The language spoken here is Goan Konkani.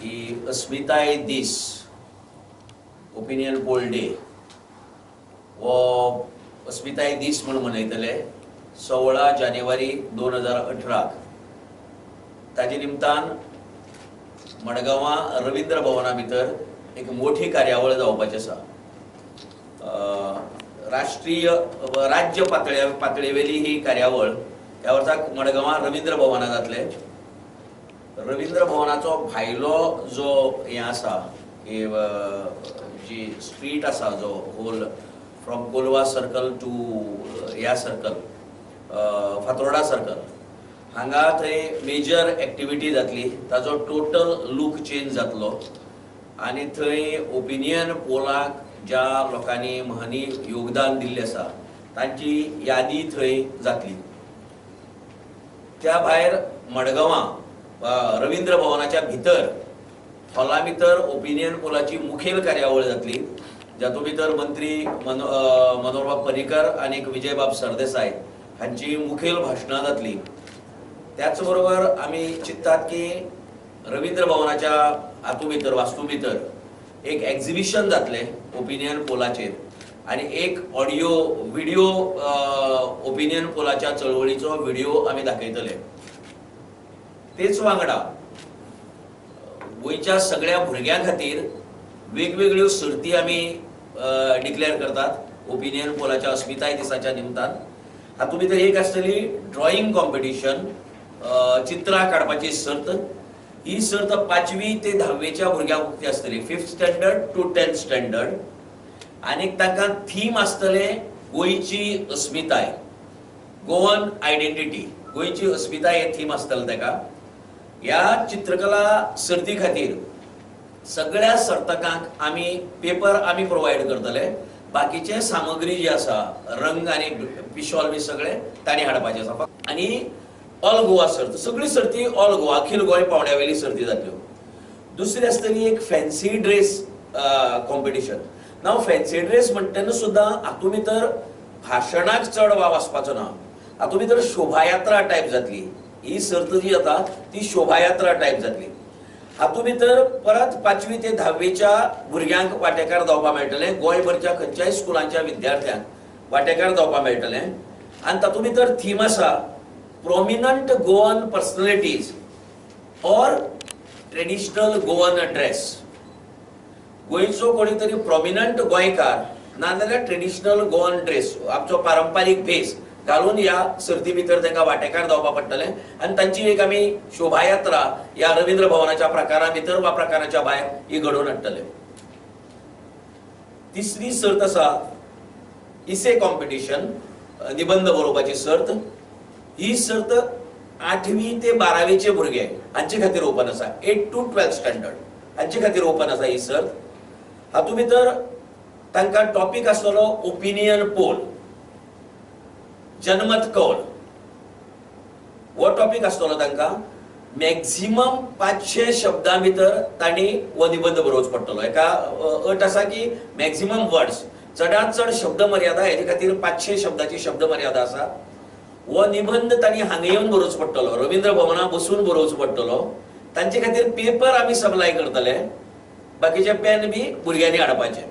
की अस्मिताय दीस ओपिनियन पोल डे हो अस्मिताय दीस म्हूण मनयतले 16 जानेवारी 2018. ताजे निमतान मडगांवां रवींद्र भवना भितर एक मोठी कार्यावळ जावपाची आसा. राष्ट्रीय राज्य पातळेवेली ही कार्यावळ त्या वर्साक मडगांवां रवींद्र भवना जातले. रवींद्र भवनाचो भायलो जो हें आसा की जी स्ट्रीट आसा जो whole from Colva circle to ह्या सर्कल फातोर्डा सर्कल हांगा थंय मेजर एक्टिविटी जातली. ताजो टोटल लूक चेंज जातलो आनी थंय ओपिनियन पोलाक ज्या लोकांनी महनी योगदान दिल्लें आसा तांची यादी थंय जातली. त्या भायर मडगांवां रवींद्र भवनाच्या भितर हॉला भितर ओपिनियन पोलाची मुखेल कार्यावळ जातली, जातूंत भितर मंत्री मनोहरबाब पर्रीकर आनी विजयबाब सरदेसाय हांची मुखेल भाशणां जातली. त्याच बरोबर आमी चिंततात की रवींद्र भवनाच्या हातूंत भितर वास्तू भितर एक एक्झिबिशन जातलें ओपिनियन पोलाचेर आनी एक ऑडियो व्हिडियो ओपिनियन पोलाच्या चळवळीचो व्हिडियो आमी दाखयतले. तेच वांगडा गोंयच्या सगळ्या भुरग्यां खातीर वेगवेगळ्यो सर्ती आमी डिक्लेअर करतात ओपिनियन पोलाच्या अस्मिताय दिसाच्या निमतान. हातूंत भितर एक आसतली ड्रॉइंग कॉम्पिटिशन, चित्रां काडपाची सर्त. ही सर्त 5वी ते 10वेच्या भुरग्यांक उक्ती आसतली, 5th standard to 10th standard. आनी तांकां थीम आसतलें गोंयची अस्मिताय, गोवन आयडेंटिटी, गोंयची अस्मिताय हें थीम आसतलें ताका. ह्या चित्रकला सर्ती खातीर सगळ्या सर्तकांक आमी पेपर आमी प्रोवायड करतले. बाकीचे सामग्री जी आसा रंग आनी पिशॉल बी सगळे तांणी हाडपाचें आसा. आनी ऑल गोवा सर्त, सगळी सर्ती ऑल गोवा अखिल गोंय पावंड्यावेली सर्ती जातल्यो. दुसरी आसतली एक fancy dress competition. Now fancy dress म्हणटना सुद्दां हातूंत भितर भाशणाक चड वाव आसपाचो ना, हातूंत भितर शोभायात्रा टायप जातली. ही सर्त जी जाता ती शोभायात्रा टायप जातली. हातूंत भितर परत 5वी ते 10वेच्या भुरग्यांक वांटेकार जावपाक मेळटलें, गोंयभरच्या खंयच्याय स्कुलांच्या विद्यार्थ्यांक वांटेकार जावपाक मेळटलें. आनी तातूंत भितर थीम आसा prominent Goan personalities or traditional Goan dress. गोंयचो कोणी तरी प्रोमिनंट गोंयकार नाजाल्यार ट्रेडिशनल गोवन ड्रेस, आमचो पारंपारीक भेस घालून ह्या सर्ती भितर तांकां वांटेकार जावपाक पडटलें. आनी तांची एक आमी शोभायात्रा ह्या रवींद्र भवनाच्या प्रकारा भितर वा प्रकाराच्या भायर ही घडोवन हाडटले. तिसरी सर्त आसा इसे कॉम्पिटिशन, निबंद बरोवपाची सर्त. ही सर्त 8वी ते 12वीचे भुरगे हांचे खातीर ओपन आसा, 8 to 12 standard हांचे खातीर ओपन आसा ही सर्त. हातूंत भितर तांकां टॉपीक आसतलो ओपिनियन पोल, जनमत कौल हो टॉपीक आसतलो तांकां. मॅक्झिमम 500 शब्दां भितर तांणी हो निबंद बरोवचो पडटलो. एका अट आसा की मॅक्झिमम वर्ड्स, चडांत चड शब्द मर्यादा हेजे खातीर 500 शब्दाची शब्द मर्यादा आसा. हो निबंद तांणी हांगा येवन बरोवचो पडटलो, रवींद्र भवना बसून बरोवचो पडटलो. तांचे खातीर पेपर आमी सप्लाय करतले, बाकीचे पेन बी भुरग्यांनी हाडपाचे.